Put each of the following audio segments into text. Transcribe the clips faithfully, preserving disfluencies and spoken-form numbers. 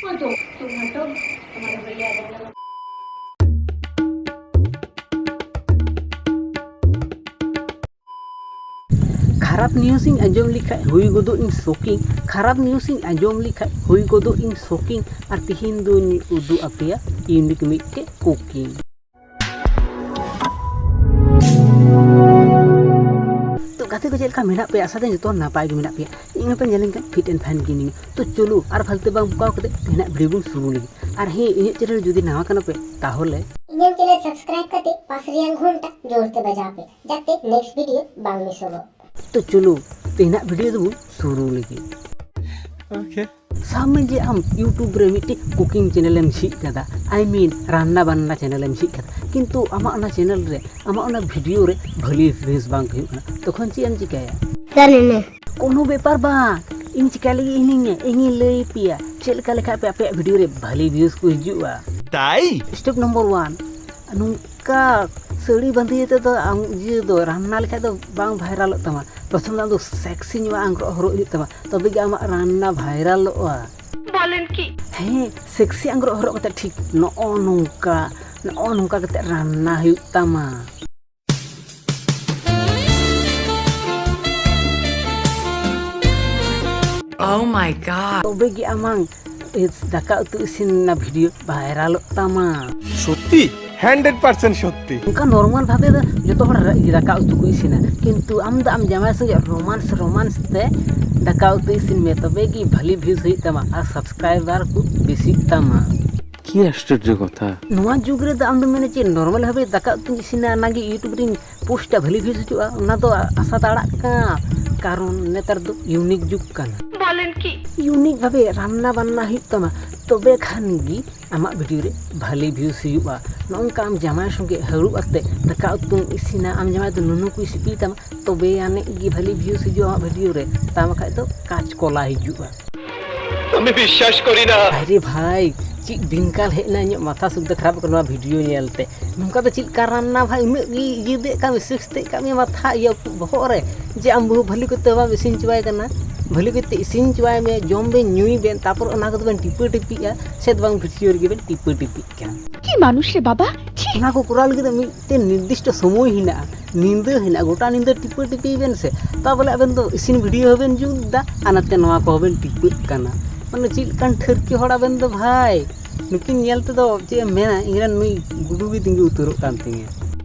तो तुम हटो, तुम्हारे भैया आ जाएगा। ᱠᱷᱟᱨᱟᱯ ᱱᱤᱭᱩᱡᱽ ᱤᱧ ᱟᱸᱡᱚᱢ ᱞᱮᱠᱷᱟᱡ ᱦᱩᱭ ᱜᱚᱫᱚᱜ ᱤᱧ ᱥᱚᱠᱤᱝ᱾ ᱠᱷᱟᱨᱟᱯ ᱱᱤᱭᱩᱡᱽ ᱤᱧ ᱟᱸᱡᱚᱢ ᱞᱮᱠᱷᱟᱡ ᱦᱩᱭ ᱜᱚᱫᱚᱜ ᱤᱧ ᱥᱚᱠᱤᱝ᱾ ᱟᱨ ᱛᱤᱦᱤᱧ ᱫᱚᱧ ᱩᱫᱩᱜ ᱟᱯᱮᱭᱟ ᱤᱧ ᱞᱟᱹᱜᱤᱫ ᱢᱤᱫᱴᱮᱡ ᱠᱩᱠᱤᱝ᱾ ᱛᱚ ᱜᱟᱛᱮ ᱠᱚ, ᱪᱮᱫ ᱞᱮᱠᱟ ᱢᱮᱱᱟᱜ ᱯᱮᱭᱟ? ᱟᱥᱟ ᱫᱚ ᱡᱚᱛᱚ ᱦᱚᱲ ᱱᱟᱯᱟᱭ ᱜᱮ ᱢᱮᱱᱟᱜ ᱯᱮᱭᱟ᱾ ᱤᱧ ᱦᱚᱸᱯᱮ ᱧᱮᱞᱤᱧ ᱠᱟᱱ fit and fine ᱜᱮ ᱢᱤᱱᱟᱹᱧᱟ᱾ ᱛᱚ ᱪᱚᱞᱚ, ᱟᱨ ᱯᱷᱟᱞᱛᱩ ᱵᱟᱝ ᱯᱚᱠᱟᱣ ᱠᱟᱛᱮ ᱛᱮᱦᱮᱧᱟᱜ ᱵᱷᱤᱰᱤᱭᱳ ᱵᱚᱱ ᱥᱩᱨᱩ ᱞᱮᱜᱮ᱾ ᱟᱨ ᱦᱮᱸ, ᱤᱧᱟᱹᱜ ᱪᱮᱱᱮᱞ ᱡᱩᱫᱤ ᱱᱟᱣᱟ ᱠᱟᱱᱟ ᱯᱮ, ᱛᱟᱦᱚᱞᱮ ᱤᱧᱟᱹᱜ ᱪᱮᱱᱮᱞ ᱥᱟᱵᱥᱠᱨᱟᱭᱤᱵ ᱠᱟᱛᱮ ᱯᱟᱥ ᱨᱮᱭᱟᱜ ᱜᱷᱚᱱᱴᱟ ᱡᱳᱨ ᱛᱮ ᱵᱟᱡᱟᱣ ᱯᱮ, ᱡᱟᱛᱮ ᱱᱮᱠᱥᱴ ᱵᱷᱤᱰᱤᱭᱳ ᱵᱟᱝ ᱢᱤᱥᱚᱜᱚᱜ᱾ ᱛᱚ ᱪᱚᱞᱚ, ᱛᱮᱦᱮᱧᱟᱜ ᱵᱷᱤᱰᱤᱭᱳ ᱫᱚᱵᱚᱱ ᱥᱩᱨᱩ ᱞᱮᱜᱮ᱾ ᱳᱠᱮ᱾ ᱥᱟᱵ ᱢᱮ ᱡᱮ ᱟᱢ YouTube ᱨᱮ ᱢᱤᱫᱴᱤᱡ ᱠᱩᱠᱤᱝ ᱪᱮᱱᱮᱞ ᱮᱢ ᱡᱷᱤᱡ ᱠᱟᱫᱟ, I mean ᱨᱟᱱᱱᱟ ᱵᱟᱱᱱᱟ ᱪᱮᱱᱮᱞ ᱮᱢ ᱡᱷᱤᱡ ᱠᱟᱫᱟ, ᱠᱤᱱᱛᱩ ᱟᱢᱟᱜ ᱚᱱᱟ ᱪᱮᱱᱮᱞ ᱨᱮ, ᱟᱢᱟᱜ ᱚᱱᱟ ᱵᱷᱤᱰᱤᱭᱳ ᱨᱮ ᱵᱷᱟᱹᱞᱤ ᱵᱷᱤᱭᱩᱡᱽ ᱵᱟᱝ ᱦᱩᱭᱩᱜ ᱠᱟᱱᱟ, ᱛᱚᱠᱷᱚᱱ ᱪᱮᱫ ᱮᱢ ᱪᱤᱠᱟᱹᱭᱟ? ᱡᱟᱱᱮ ᱱᱮ᱾ ᱠᱳᱱᱳ ᱵᱮᱯᱟᱨ ᱵᱟᱝ, ᱤᱧ ᱪᱤᱠᱟ ᱞᱟᱹᱜᱤᱫ ᱦᱤᱱᱟᱹᱧᱟ, ᱤᱧᱤᱧ ᱞᱟᱹᱭ ᱯᱮᱭᱟ ᱪᱮᱫ ᱞᱮᱠᱟ ᱞᱮᱠᱷᱟᱡ ᱯᱮ ᱟᱯᱮᱭᱟᱜ ᱵᱷᱤᱰᱤᱭᱳ ᱨᱮ ᱵᱷᱟᱹᱞᱤ ᱵᱷᱤᱭᱩᱡᱽ ᱠᱚ ᱦᱤᱡᱩᱜᱼᱟ᱾ ᱛᱟᱭ? ᱥᱴᱮᱯ ᱱᱚᱢᱵᱚᱨ ᱳᱣᱟᱱ, ᱱᱚᱝᱠᱟ ᱥᱟᱹᱲᱤ ᱵᱟᱸᱫᱮ ᱠᱟᱛᱮ ᱫᱚ ᱟᱢ ᱤᱭᱟᱹ ᱫᱚ ᱨᱟᱱᱱᱟ ᱞᱮᱠᱷᱟᱡ ᱫᱚ ᱵᱟᱝ ᱵᱷᱟᱭᱨᱟᱞᱚᱜ ᱛᱟᱢᱟ᱾ ᱯᱨᱚᱛᱷᱚᱢ ᱫᱚ ᱟᱢ ᱫᱚ ᱥᱮᱠᱥᱤ ᱧᱚᱜ ᱟᱜ ᱟᱝᱨᱚᱜ ᱦᱚᱨᱚᱜ ᱦᱩᱭᱩᱜ ᱛᱟᱢᱟ, ᱛᱚᱵᱮ ᱜᱮ ᱟᱢᱟᱜ ᱨᱟᱱᱱᱟ ᱵᱷᱟᱭᱨᱟᱞᱚᱜᱼᱟ᱾ ᱵᱚᱞᱮᱱ ᱠᱤ? ᱦᱮᱸ, ᱥᱮᱠᱥᱤ ᱟᱝᱨᱚᱜ ᱦᱚᱨᱚᱜ ᱠᱟᱛᱮ ᱴᱷᱤᱠ ᱱᱚᱜᱼᱚ ᱱᱚᱝᱠᱟ, ᱱᱚᱜᱼᱚ ᱱᱚᱝᱠᱟ ᱠᱟᱛᱮ ᱨᱟᱱᱱᱟ ᱦᱩᱭᱩᱜ ᱛᱟᱢᱟ᱾ Oh my God. ᱛᱚᱵᱮ ᱜᱮ ᱟᱢᱟᱝ ᱫᱟᱠᱟ ᱩᱛᱩ ᱤᱥᱤᱱ ᱨᱮᱱᱟᱜ ᱵᱷᱤᱰᱤᱭᱳ ᱵᱷᱟᱭᱨᱟᱞᱚᱜ ᱛᱟᱢᱟ᱾ ᱥᱚᱛᱛᱤ? ᱦᱟᱱᱰᱨᱮᱰ ᱯᱟᱨᱥᱮᱱᱴ ᱥᱚᱛᱛᱤ᱾ ᱚᱱᱠᱟ ᱱᱚᱨᱢᱟᱞ ᱵᱷᱟᱵᱮ ᱫᱚ ᱡᱚᱛᱚ ᱦᱚᱲ ᱨᱟ-, ᱫᱟᱠᱟ ᱩᱛᱩ ᱠᱚ ᱤᱥᱤᱱᱟ, ᱠᱤᱱᱛᱩ ᱟᱢ ᱫᱚ ᱟᱢ ᱡᱟᱶᱟᱭ ᱥᱚᱸᱜᱮ ᱨᱳᱢᱟᱱᱥ, ᱨᱳᱢᱟᱱᱥ ᱛᱮ ᱫᱟᱠᱟ ᱩᱛᱩ ᱤᱥᱤᱱ ᱢᱮ, ᱛᱚᱵᱮ ᱜᱮ ᱵᱷᱟᱞᱤ ᱵᱷᱤᱭᱩᱡᱽ ᱦᱩᱭᱩᱜ ᱛᱟᱢᱟ ᱟᱨ ᱥᱟᱵᱥᱠᱨᱟᱭᱵᱟᱨ ᱠᱚ ᱵᱮᱥᱤᱜ ᱛᱟᱢᱟ᱾ ᱠᱤ ᱟᱥᱪᱚᱨᱡᱚ ᱠᱟᱛᱷᱟ᱾ ᱱᱚᱣᱟ ᱡᱩᱜᱽ ᱨᱮᱫᱚ ᱟᱢ ᱫᱚ ᱢᱮᱱᱟ ᱪᱮᱫ ᱱᱚᱨᱢᱟᱞ ᱵᱷᱟᱵᱮ ᱫᱟᱠᱟ ᱩᱛᱩᱧ ᱤᱥᱤᱱᱟ, ᱚᱱᱟᱜᱮ YouTube ᱨᱤᱧ ᱯᱳᱥᱴᱟ, ᱵᱷᱟᱞᱤ ᱵᱷᱤᱭᱩᱡᱽ ᱦᱤᱡᱩᱜᱼᱟ, ᱚᱱᱟ ᱫᱚ ᱟᱥᱟ ᱫᱚ ᱟᱲᱟᱜ ᱠᱟᱜ᱾ ᱠᱟᱨᱚᱱ ᱱᱮᱛᱟᱨ ᱫᱚ ᱤᱭᱩᱱᱤᱠ ᱡᱩᱜᱽ ᱠᱟᱱᱟ᱾ ᱵᱚᱞᱮᱱ ᱠᱤ? ᱤᱭᱩᱱᱤᱠ ᱵᱷᱟᱵᱮ ᱨᱟᱱᱱᱟ ᱵᱟᱱᱱᱟ ᱦᱩᱭᱩᱜ ᱛᱟᱢᱟ, ᱛᱚᱵᱮ ᱠᱷᱟᱱ ᱜᱮ ᱟᱢᱟᱜ ᱵᱷᱤᱰᱤᱭᱳ ᱨᱮ ᱵᱷᱟᱞᱤ ᱵᱷᱤᱭᱩᱡᱽ ᱦᱩᱭᱩᱜᱼᱟ᱾ ᱱᱚᱜᱼᱚ ᱱᱚᱝᱠᱟ ᱟᱢ ᱡᱟᱢᱟᱭ ᱥᱚᱸᱜᱮ ᱦᱟᱹᱨᱩᱵ ᱟᱛᱮ ᱫᱟᱠᱟ ᱩᱛᱩᱢ ᱤᱥᱤᱱᱟ, ᱟᱢ ᱡᱟᱢᱟᱭ ᱫᱚ ᱱᱩᱱᱩ ᱠᱚᱭ ᱥᱤᱯᱤ ᱛᱟᱢᱟ, ᱛᱚᱵᱮ ᱟᱹᱱᱤᱡ ᱜᱮ ᱵᱷᱟᱞᱤ ᱵᱷᱤᱭᱩᱡᱽ ᱦᱤᱡᱩᱜᱼᱟ ᱟᱢᱟᱜ ᱵᱷᱤᱰᱤᱭᱳ ᱨᱮ, ᱛᱟ ᱵᱟᱠᱷᱟᱡ ᱫᱚ ᱠᱟᱪ ᱠᱚᱞᱟ ᱦᱤᱡᱩᱜᱼᱟ᱾ আমি বিশ্বাস করি না। আরে ভাই, ᱪᱮᱫ ᱫᱤᱱ ᱠᱟᱞ ᱦᱮᱡ ᱮᱱᱟ, ᱤᱧᱟᱹᱜ ᱢᱟᱛᱷᱟ ᱥᱩᱠ ᱫᱚ ᱠᱷᱟᱨᱟᱯ ᱠᱟᱱᱟ ᱱᱚᱣᱟ ᱵᱷᱤᱰᱤᱭᱳ ᱧᱮᱞ ᱛᱮ᱾ ᱱᱚᱝᱠᱟ ᱫᱚ ᱪᱮᱫ ᱞᱮᱠᱟ ᱨᱟᱱᱱᱟ ᱵᱷᱟᱭ, ᱩᱱᱟᱹᱜ ᱜᱮ ᱤᱭᱟᱹ ᱫᱮᱡ ᱠᱟᱜ ᱢᱮ, ᱥᱮᱠᱥ ᱫᱮᱡ ᱠᱟᱜ ᱢᱮ ᱢᱟᱛᱷᱟ, ᱤᱭᱟᱹ ᱵᱚᱦᱚᱜ ᱨᱮ, ᱡᱮ ᱟᱢ ᱵᱟᱹᱦᱩ ᱵᱷᱟᱹᱞᱤ ᱠᱚᱛᱮ ᱵᱟᱢ ᱤᱥᱤᱱ ᱦᱚᱪᱚᱣᱟᱭ ᱠᱟᱱᱟ᱾ ᱵᱷᱟᱹᱞᱤ ᱠᱟᱛᱮ ᱤᱥᱤᱱ ᱦᱚᱪᱚᱣᱟᱭ ᱢᱮ, ᱡᱚᱢ ᱵᱮᱱ, ᱧᱩᱭ ᱵᱮᱱ, ᱛᱟᱨᱯᱚᱨ ᱚᱱᱟ ᱠᱚᱫᱚ ᱵᱮᱱ ᱴᱤᱯᱟᱹ ᱴᱤᱯᱤᱜᱼᱟ, ᱥᱮ ᱫᱚ ᱵᱟᱝ ᱵᱷᱤᱰᱤᱭᱳ ᱨᱮᱜᱮ ᱵᱮᱱ ᱴᱤᱯᱟᱹ ᱴᱤᱯᱤᱜ ᱠᱟᱱᱟ᱾ কি মানুষ রে বাবা, ছি। ᱚᱱᱟ ᱠᱚ ᱠᱚᱨᱟᱣ ᱞᱟᱹᱜᱤᱫ ᱫᱚ ᱢᱤᱫᱴᱮᱱ ᱱᱤᱨᱫᱤᱥᱴᱚ ᱥᱚᱢᱚᱭ ᱦᱮᱱᱟᱜᱼᱟ, ᱧᱤᱫᱟᱹ ᱦᱮᱱᱟᱜᱼᱟ, ᱜᱚᱴᱟ ᱧᱤᱫᱟᱹ ᱴᱤᱯᱟᱹ ᱴᱤᱯᱤ ᱵᱮᱱ ᱥᱮ, ᱛᱟ ᱵᱚᱞᱮ ᱟᱵᱮᱱ ᱫᱚ ᱤᱥᱤᱱ ᱵᱷᱤᱰᱤᱭᱳ ᱦᱚᱸᱵᱮᱱ ᱡᱩᱛ ᱮᱫᱟ ᱟᱨ ᱱᱟᱛᱮ ᱱᱚᱣᱟ ᱠᱚᱦᱚᱸ ᱵᱮᱱ ᱴᱤᱯᱟᱹᱜ ᱠᱟᱱᱟ᱾ ᱢᱟᱱᱮ ᱪᱮᱫ ᱞᱮᱠᱟᱱ ᱴᱷᱟᱹᱨᱠᱤ ᱦᱚᱲ ᱟᱵᱮᱱ ᱫᱚ ᱵᱷᱟᱭ, ᱱᱩᱠᱤᱱ ᱧᱮᱞ ᱛᱮᱫᱚ ᱪᱮᱫ ᱮᱢ ᱢᱮᱱᱟ, ᱤᱧ ᱨᱮᱱ ᱱᱩᱭ ᱜᱩᱰᱩ ᱜᱮ ᱛᱤᱸᱜᱩ ᱩᱛᱟᱹᱨᱚᱜ ᱠᱟᱱ ᱛᱤᱧᱟᱹ᱾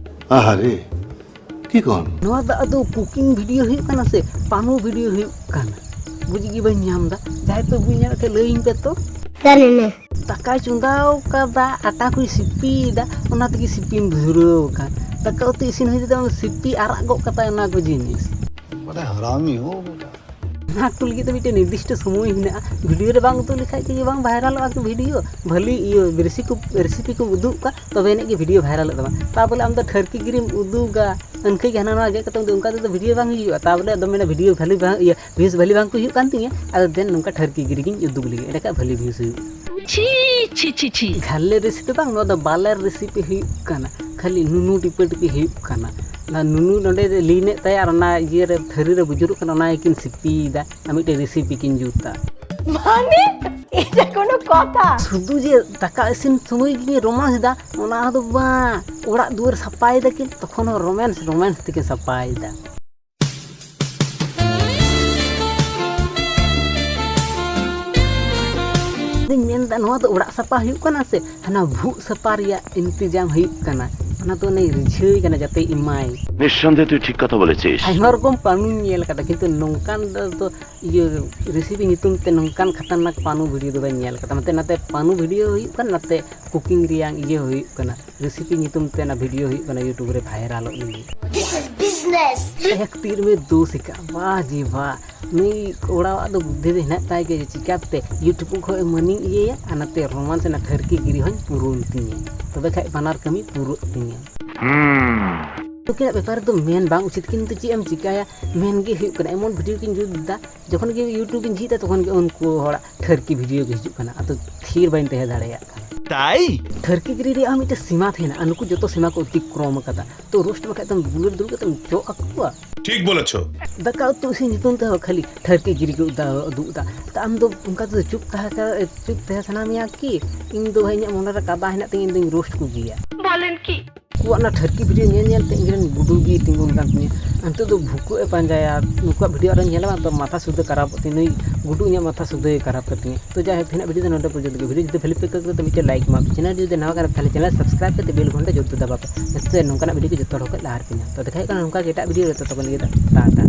ᱟᱦᱟᱨᱮ, ᱠᱤ ᱠᱚᱱ? ᱱᱚᱣᱟ ᱫᱚ ᱟᱫᱚ ᱠᱩᱠᱤᱝ ᱵᱷᱤᱰᱤᱭᱳ ᱦᱩᱭᱩᱜ ᱠᱟᱱᱟ ᱥᱮ ᱯᱟᱱᱩ ᱵᱷᱤᱰᱤᱭᱳ ᱦᱩᱭᱩᱜ ᱠᱟᱱᱟ? ᱵᱩᱡᱽ ᱜᱮ ᱵᱟᱹᱧ ᱧᱟᱢ ᱮᱫᱟ᱾ ᱡᱟᱦᱟᱸᱭ ᱯᱮ ᱵᱩᱡᱽ ᱧᱟᱢᱮᱫ ᱠᱷᱟᱡ ᱞᱟᱹᱭᱟᱹᱧ ᱯᱮ ᱛᱚ᱾ ᱫᱟᱠᱟᱭ ᱪᱚᱸᱫᱟᱣ ᱠᱟᱫᱟ, ᱟᱴᱟ ᱠᱚᱭ ᱥᱤᱯᱤᱭᱮᱫᱟ, ᱚᱱᱟ ᱛᱮᱜᱮ ᱥᱤᱯᱤᱢ ᱫᱷᱩᱨᱟᱹᱣ ᱟᱠᱟᱱ᱾ ᱫᱟᱠᱟ ᱩᱛᱩ ᱤᱥᱤᱱ ᱦᱩᱭ ᱛᱮᱫᱚ ᱥᱤᱯᱤ ᱟᱨᱟᱜ ᱜᱚᱫ ᱠᱟᱛᱟᱭ ᱚᱱᱟ ᱠᱚ ᱡᱤᱱᱤᱥ᱾ ᱵᱟᱲᱟ ᱦᱟᱨᱟᱢᱤ ᱦᱚ ᱵᱮᱴᱟ᱾ ᱚᱱᱟ ᱠᱚ ᱞᱟᱹᱜᱤᱫ ᱫᱚ ᱢᱤᱫᱴᱮᱱ ᱱᱤᱨᱫᱤᱥᱴᱚ ᱥᱚᱢᱚᱭ ᱦᱮᱱᱟᱜᱼᱟ᱾ ᱵᱷᱤᱰᱤᱭᱳ ᱨᱮ ᱵᱟᱝ ᱩᱫᱩᱜ ᱞᱮᱠᱷᱟᱡ ᱛᱮᱜᱮ ᱵᱟᱝ ᱵᱷᱟᱭᱨᱟᱞᱚᱜᱼᱟ ᱠᱤ ᱵᱷᱤᱰᱤᱭᱳ? ᱵᱷᱟᱹᱞᱤ ᱤᱭᱟᱹ ᱨᱮᱥᱤᱯᱤ, ᱨᱮᱥᱤᱯᱤ ᱠᱚᱢ ᱩᱫᱩᱜ ᱠᱟᱜ, ᱛᱚᱵᱮ ᱟᱹᱱᱤᱡ ᱜᱮ ᱵᱷᱤᱰᱤᱭᱳ ᱵᱷᱟᱭᱨᱟᱞᱚᱜ ᱛᱟᱢᱟ᱾ ᱛᱟᱵᱚᱞᱮ ᱟᱢ ᱫᱚ ᱴᱷᱟᱹᱨᱠᱤ ᱜᱤᱨᱤᱢ ᱩᱫᱩᱜᱟ, ᱮᱱᱠᱷᱟᱡ ᱜᱮ ᱦᱟᱱᱟ ᱱᱚᱣᱟ ᱜᱮᱫ ᱠᱟᱛᱮ ᱩᱫᱩᱜ, ᱚᱱᱠᱟ ᱛᱮᱫᱚ ᱵᱷᱤᱰᱤᱭᱳ ᱵᱟᱝ ᱦᱩᱭᱩᱜᱼᱟ᱾ ᱛᱟᱵᱚᱞᱮ ᱟᱫᱚ ᱢᱮᱱᱟ ᱵᱷᱤᱰᱤᱭᱳ ᱵᱷᱟᱹᱞᱤ ᱵᱟᱝ, ᱤᱭᱟᱹ, views ᱵᱷᱟᱹᱞᱤ ᱵᱟᱝ ᱠᱚ ᱦᱩᱭᱩᱜ ᱠᱟᱱ ᱛᱤᱧᱟᱹ, ᱟᱫᱚ ᱫᱮᱱ ᱱᱚᱝᱠᱟ ᱴᱷᱟᱹᱨᱠᱤ ᱜᱤᱨᱤ ᱜᱤᱧ ᱩᱫᱩᱜ ᱞᱮᱜᱮ, ᱮᱸᱰᱮᱠᱷᱟᱡ ᱵᱷᱟᱹᱞᱤ views ᱦᱩᱭᱩᱜᱼᱟ᱾ ᱪᱷᱤ, ᱪᱷᱤ, ᱪᱷᱤ, ᱪᱷᱤ᱾ ᱜᱷᱟᱞᱮ ᱨᱮᱥᱤᱯᱤ ᱵᱟᱝ, ᱱᱚᱣᱟ ᱫᱚ ᱵᱟᱞᱮᱨ ᱨᱮᱥᱤᱯᱤ ᱦᱩᱭᱩᱜ ᱠᱟᱱᱟ, ᱠᱷᱟᱹᱞᱤ ᱱᱩᱱᱩ ᱴᱤᱯᱟᱹ ᱴᱤᱯᱤ ᱦᱩᱭᱩᱜ ᱠᱟᱱᱟ᱾ ᱚᱱᱟ ᱱᱩᱱᱩ ᱱᱚᱰᱮ ᱞᱤᱱᱮᱫ ᱛᱟᱭᱟ ᱟᱨ ᱚᱱᱟ ᱤᱭᱟᱹ ᱨᱮ ᱛᱷᱟᱹᱨᱤ ᱨᱮ ᱵᱩᱡᱩᱨᱚᱜ ᱠᱟᱱᱟ, ᱚᱱᱟ ᱜᱮᱠᱤᱱ ᱥᱤᱯᱤᱭᱮᱫᱟ ᱟᱨ ᱢᱤᱫᱴᱮᱡ ᱨᱮᱥᱤᱯᱤ ᱠᱤᱱ ᱡᱩᱛᱟ᱾ ᱢᱟᱱᱮ, ᱮᱴᱟ ᱠᱳᱱᱳ ᱠᱚᱛᱷᱟ? ᱥᱩᱫᱷᱩ ᱡᱮ ᱫᱟᱠᱟ ᱤᱥᱤᱱ ᱥᱚᱢᱚᱭ ᱜᱮ ᱨᱳᱢᱟᱱᱥ ᱮᱫᱟ, ᱚᱱᱟ ᱫᱚ ᱵᱟᱝ, ᱚᱲᱟᱜ ᱫᱩᱣᱟᱹᱨ ᱥᱟᱯᱷᱟᱭ ᱫᱟᱠᱤᱱ, ᱛᱚᱠᱷᱚᱱ ᱦᱚᱸ ᱨᱳᱢᱟᱱᱥ, ᱨᱳᱢᱟᱱᱥ ᱛᱮᱠᱤᱱ ᱥᱟᱯᱷᱟᱭᱮᱫᱟ᱾ ᱤᱧ ᱢᱮᱱᱫᱟ, ᱱᱚᱣᱟ ᱫᱚ ᱚᱲᱟᱜ ᱥᱟᱯᱷᱟ ᱦᱩᱭᱩᱜ ᱠᱟᱱᱟ ᱥᱮ ᱦᱟᱱᱟ ᱵᱷᱩᱜ ᱥᱟᱯᱷᱟ ᱨᱮᱭᱟᱜ ᱤᱱᱛᱤᱡᱟᱢ ᱦᱩᱭᱩᱜ ᱠᱟᱱᱟ? ᱚᱱᱟ ᱫᱚ ᱚᱱᱮ ᱨᱤᱡᱷᱟᱹᱣ ᱠᱟᱱᱟ ᱡᱟᱛᱮ ᱮᱢᱟᱭ᱾ নিঃসন্দেহে তুই ঠিক কথা বলেছিস। ᱟᱭᱢᱟ ᱨᱚᱠᱚᱢ ᱯᱟᱱᱩᱧ ᱧᱮᱞ ᱠᱟᱫᱟ, ᱠᱤᱱᱛᱩ ᱱᱚᱝᱠᱟᱱ ᱫᱚ, ᱫᱚ ᱤᱭᱟᱹ ᱨᱮᱥᱤᱯᱤ ᱧᱩᱛᱩᱢ ᱛᱮ ᱱᱚᱝᱠᱟᱱ ᱠᱷᱟᱛᱟᱨᱱᱟᱠ ᱯᱟᱱᱩ ᱵᱷᱤᱰᱤᱭᱳ ᱫᱚ ᱵᱟᱹᱧ ᱧᱮᱞ ᱠᱟᱫᱟ᱾ ᱢᱟᱱᱮ ᱱᱟᱛᱮ ᱯᱟᱱᱩ ᱵᱷᱤᱰᱤᱭᱳ ᱦᱩᱭᱩᱜ ᱠᱟᱱᱟ, ᱱᱟᱛᱮ ᱠᱩᱠᱤᱝ ᱨᱮᱭᱟᱜ ᱤᱭᱟᱹ ᱦᱩᱭᱩᱜ ᱠᱟᱱᱟ, ᱨᱮᱥᱤᱯᱤ ᱧᱩᱛᱩᱢ ᱛᱮ ᱚᱱᱟ ᱵᱷᱤᱰᱤᱭᱳ ᱦᱩᱭᱩᱜ ᱠᱟᱱᱟ YouTube ᱨᱮ ᱵᱷᱟᱭᱨᱟᱞᱚᱜ ᱞᱟᱹᱜᱤᱫ᱾ This is business. ᱮᱠ ᱛᱤᱨ ᱢᱮ ᱫᱳ ᱥᱤᱠᱟ, ᱵᱟᱦ ᱡᱤ ᱵᱟᱦ᱾ ᱱᱩᱭ ᱠᱚᱲᱟᱣᱟᱜ ᱫᱚ ᱵᱩᱫᱽᱫᱷᱤ ᱫᱚ ᱦᱮᱱᱟᱜ ᱛᱟᱭ ᱜᱮᱭᱟ ᱡᱮ ᱪᱤᱠᱟᱹᱛᱮ YouTube ᱠᱷᱚᱡ ᱢᱟᱹᱱᱤᱧ ᱤᱭᱟᱹᱭᱟ ᱟᱨ ᱱᱟᱛᱮ ᱨᱳᱢᱟᱱᱥ ᱨᱮᱱᱟᱜ ᱴᱷᱟᱹᱨᱠᱤ ᱜᱤᱨᱤ ᱦᱚᱸᱧ ᱯᱩᱨᱩᱱ ᱛᱤᱧᱟᱹ, ᱛᱚᱵᱮ ᱠᱷᱟᱡ ᱵᱟᱱᱟᱨ ᱠᱟᱹᱢᱤ ᱯᱩᱨᱟᱹᱜ ᱛᱤᱧᱟᱹ᱾ ᱱᱩᱠᱤᱱᱟᱜ ᱵᱮᱯᱟᱨ ᱨᱮᱫᱚ ᱢᱮᱱ ᱵᱟᱝ ᱩᱪᱤᱛ, ᱠᱤᱱᱛᱩ ᱪᱮᱫ ᱮᱢ ᱪᱤᱠᱟᱹᱭᱟ, ᱢᱮᱱ ᱜᱮ ᱦᱩᱭᱩᱜ ᱠᱟᱱᱟ᱾ ᱮᱢᱚᱱ ᱵᱷᱤᱰᱤᱭᱳ ᱠᱤᱱ ᱡᱩᱛ ᱮᱫᱟ, ᱡᱚᱠᱷᱚᱱ ᱜᱮ YouTube ᱤᱧ ᱡᱷᱤᱡ ᱮᱫᱟ, ᱛᱚᱠᱷᱚᱱ ᱜᱮ ᱩᱱᱠᱩ ᱦᱚᱲᱟᱜ ᱴᱷᱟᱹᱨᱠᱤ ᱵᱷᱤᱰᱤᱭᱳ ᱜᱮ ᱦᱤᱡᱩᱜ ᱠᱟᱱᱟ᱾ ᱟᱫᱚ ᱛᱷᱤᱨ ᱵᱟᱹᱧ ᱛᱟᱦᱮᱸ ᱫᱟᱲᱮᱭᱟᱜ ᱠᱟᱱᱟ᱾ ᱛᱟᱭ? ᱴᱷᱟᱹᱨᱠᱤ ᱜᱤᱨᱤ ᱨᱮᱭᱟᱜ ᱦᱚᱸ ᱢᱤᱫᱴᱮᱱ ᱥᱤᱢᱟ ᱛᱟᱦᱮᱱᱟ, ᱟᱨ ᱱᱩᱠᱩ ᱡᱚᱛᱚ ᱥᱤᱢᱟ ᱠᱚ ᱚᱛᱤᱠᱨᱚᱢ ᱟᱠᱟᱫᱟ᱾ ᱛᱚ ᱨᱳᱥᱴ ᱵᱟᱠᱷᱟᱡ ᱫᱚᱢ ᱵᱩᱞᱟᱹᱴ ᱫᱩᱲᱩᱵ ᱠᱟᱛᱮᱢ ᱪᱚᱜ ᱟᱠᱚᱣᱟ? ठीक बोलेছো। ᱫᱟᱠᱟ ᱩᱛᱩ ᱤᱥᱤᱱ ᱧᱩᱛᱩᱢ ᱛᱮᱦᱚᱸ ᱠᱷᱟᱹᱞᱤ ᱴᱷᱟᱹᱨᱠᱤ ᱜᱤᱨᱤ ᱜᱮ ᱩᱫᱩᱜ ᱫᱟ᱾ ᱛᱚ ᱟᱢ ᱫᱚ ᱚᱱᱠᱟ ᱛᱮᱫᱚ ᱪᱩᱯ ᱛᱟᱦᱮᱸ ᱠᱟ-, ᱪᱩᱯ ᱛᱟᱦᱮᱸ ᱥᱟᱱᱟ ᱢᱮᱭᱟ ᱠᱤ? ᱤᱧ ᱫᱚ ᱵᱷᱟᱭ ᱤᱧᱟᱹᱜ ᱢᱚᱱᱮ ᱨᱮ ᱠᱟᱫᱟ ᱦᱮᱱᱟᱜ ᱛᱤᱧᱟ, ᱤᱧ ᱫᱚᱧ ᱨᱳᱥᱴ ᱠᱚᱜᱮᱭᱟ᱾ ᱵᱚᱞᱮᱱ ᱠᱤ? ᱩᱱᱠᱩᱣᱟᱜ ᱚᱱᱟ ᱴᱷᱟᱹᱨᱠᱤ ᱵᱷᱤᱰᱤᱭᱳ ᱧᱮᱞ ᱧᱮᱞ ᱛᱮ ᱤᱧ ᱨᱮᱱ ᱜᱩᱰᱩ ᱜᱮ ᱛᱤᱸᱜᱩᱱ ᱠᱟᱱ ᱛᱤᱧᱟᱹ᱾ ᱱᱤᱛᱚᱜ ᱫᱚ ᱵᱷᱩᱠᱩ ᱮ ᱯᱟᱸᱡᱟᱭᱟ, ᱱᱩᱠᱩᱣᱟᱜ ᱵᱷᱤᱰᱤᱭᱳ ᱟᱨᱚᱧ ᱧᱮᱞᱟ ᱵᱟᱝ ᱛᱚ ᱢᱟᱛᱷᱟ ᱥᱩᱫᱷᱟᱹ ᱠᱷᱟᱨᱟᱯᱚᱜ ᱛᱤᱧ, ᱱᱩᱭ ᱜᱩᱰᱩ ᱤᱧᱟᱹᱜ ᱢᱟᱛᱷᱟ ᱥᱩᱫᱷᱟᱹᱭ ᱠᱷᱟᱨᱟᱯ ᱠᱟᱛᱤᱧᱟ᱾ ᱛᱚ ᱡᱟᱭᱦᱳᱠ, ᱛᱮᱦᱮᱧᱟᱜ ᱵᱷᱤᱰᱤᱭᱳ ᱫᱚ ᱱᱚᱰᱮ ᱯᱚᱨᱡᱚᱱᱛᱚ ᱜᱮ᱾ ᱵᱷᱤᱰᱤᱭᱳ ᱡᱩᱫᱤ ᱵᱷᱟᱞᱮ ᱯᱮ ᱟᱹᱭᱠᱟᱹᱣ ᱠᱮᱫᱟ ᱛᱚ ᱢᱤᱫᱴᱮᱱ ᱞᱟᱭᱤᱠ ᱮᱢᱟ ᱯᱮ, ᱪᱮᱱᱮᱞ ᱡᱩᱫᱤ ᱱᱟᱣᱟ ᱠᱟᱱᱟ ᱛᱟᱦᱚᱞᱮ ᱪᱮᱱᱮᱞ ᱥᱟᱵᱥᱠᱨᱟᱭᱤᱵ ᱠᱟᱛᱮ ᱵᱮᱞ ᱜᱷᱚᱱᱴᱟ ᱡᱚᱛᱚ ᱫᱟᱵᱟᱣ ᱯᱮ, ᱡᱟᱛᱮ ᱱᱚᱝᱠᱟᱱᱟᱜ ᱵᱷᱤᱰᱤᱭᱳ ᱠᱚ ᱡᱚᱛᱚ ᱦᱚᱲ ᱠᱚ ᱞᱟᱦᱟ ᱨᱮᱯᱮ ᱧᱟᱢ᱾ ᱛᱚ ᱫᱮᱠᱷᱟ ᱦᱩᱭᱩᱜ ᱠᱟᱱᱟ ᱱᱚᱝᱠᱟ ᱜᱮ ᱮᱴᱟᱜ ᱵᱷᱤᱰᱤᱭᱳ ᱨᱮ, ᱛᱚᱛᱚᱠᱷᱚᱱ ᱞᱟᱹᱜᱤᱫ ᱫᱚ ᱴᱟᱴᱟ᱾